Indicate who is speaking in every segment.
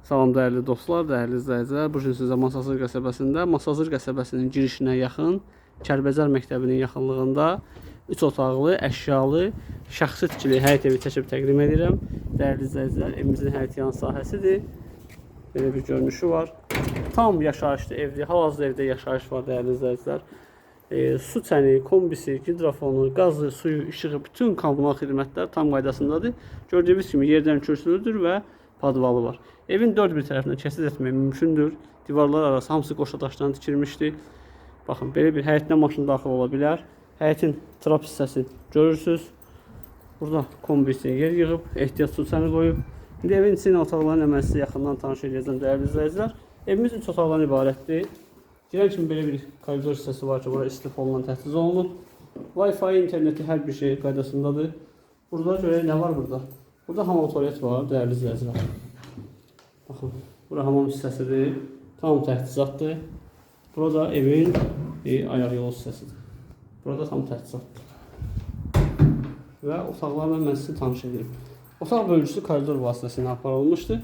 Speaker 1: Salam dəyərli dostlar, dəyərli izləyicilər. Bu gün sizə Masazır qəsəbəsində, Masazır qəsəbəsinin girişinə yaxın, Kəlbəcər məktəbinin yaxınlığında 3 otaqlı, əşyalı, şəxsi tikili həyət evi çəkib təqdim edirəm. Dəyərli izləyicilər, evimizin həyət yan sahəsidir. Belə bir görünüşü var. Tam yaşayışlı evdir. Hal-hazırda evdə yaşayış var dəyərli izləyicilər. Su çəni, kombisi, hidrofonu, qazı, suyu, işığı, bütün kommunal xidmətlər tam qaydasındadır. Gördüyünüz kimi yerdən kürsülüdür və padvalı var. Evin dörd bir tərəfindən keçid etmək mümkündür. Divarlar arası hamısı qoşa daşdan tikilmişdir. Baxın, belə bir həyətinə maşın daxil ola bilər. Həyətin trap hissəsini görürsüz. Burada kombisi yer yığıb, ehtiyat su çəni qoyub. İndi evin içi ilə otaqların mən sizə yaxından tanış edəcəm dəyərli izləyicilər. Evimiz 3 otaqdan ibarətdir. Girən kimi belə bir koridor hissəsi var ki, bura istifolla təchiz olunub. Wi-Fi, interneti hər bir şey qaydasındadır. Burada görək nə var burada? Burada hamam tualet var, dəyərli izləyicilər. Baxın, bura hamam hissəsidir. Tam təchizatdır. Burada evin ayaq yolu hissəsidir. Burada tam təchizatdır. Və otaqlarla mən sizi tanış edirəm. Otaq bölgüsü koridor vasitəsilə aparılmışdır.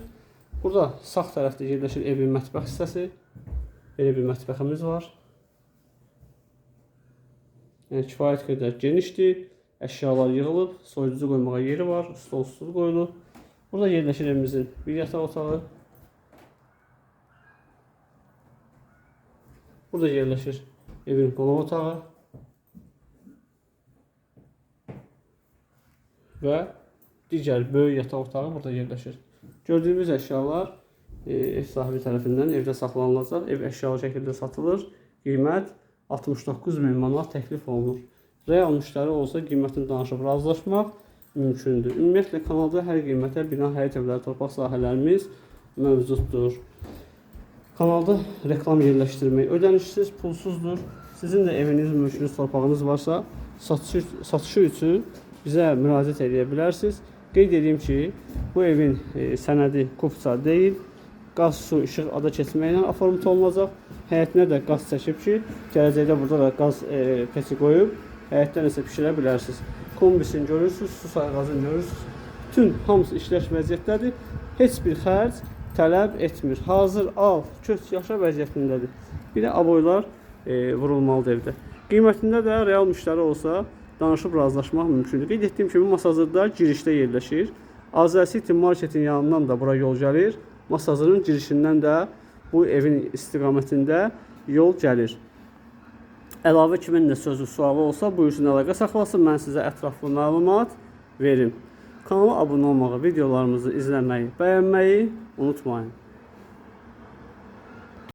Speaker 1: Burada sağ tərəfdə yerləşir evin mətbəx hissəsi. Belə bir mətbəximiz var. Yəni kifayət qədər genişdir. Əşyalar yığılıb, soyuducu qoymağa yeri var, stol stul qoyulub. Burada yerləşir evimizin bir yataq otağı. Burada yerləşir evin qonaq otağı. Və digər böyük yataq otağı burada yerləşir. Gördüyümüz əşyalar ev sahibi tərəfindən evdə saxlanılacaq. Ev əşyalı şəkildə satılır. Qiymət 69 min manat təklif olunur. Real müştəri olsa qiymətini danışıb razılaşmaq mümkündür. Ümumiyyətlə kanalda hər qiymətə bina, həyət evləri, torpaq sahələrimiz mövcuddur. Kanalda reklam yerləşdirmək ödənişsiz, pulsuzdur. Sizin də eviniz, mülkünüz, torpağınız varsa satışı üçün bizə müraciət edə bilərsiniz. Qeyd edeyim ki, bu evin sənədi kupça deyil. Qaz, su, işıq ada keçməklə aformut olunacaq. Həyətinə də qaz çəkib ki, gələcəkdə burada da qaz peçi qoyub həyətdən isə bişirə bilərsiniz. Kombisini görürsünüz, su sayğacını görürsünüz. Bütün hamısı işləş vəziyyətdədir. Heç bir xərc tələb etmir. Hazır al, köç, yaşa vəziyyətindədir. Bir də aboylar vurulmalıdır evdə. Qiymətində də real müştəri olsa danışıb razılaşmaq mümkündür. Qeyd etdiyim kimi Masazırda girişdə yerləşir. Azər City marketin yanından da bura yol gəlir. Masazırın girişindən də bu evin istiqamətində yol gəlir. Əlavə kimin də sözü, sualı olsa buyursun əlaqə saxlasın. Mən sizə ətraflı məlumat verim. Kanala abunə olmağı, videolarımızı izləməyi, bəyənməyi unutmayın.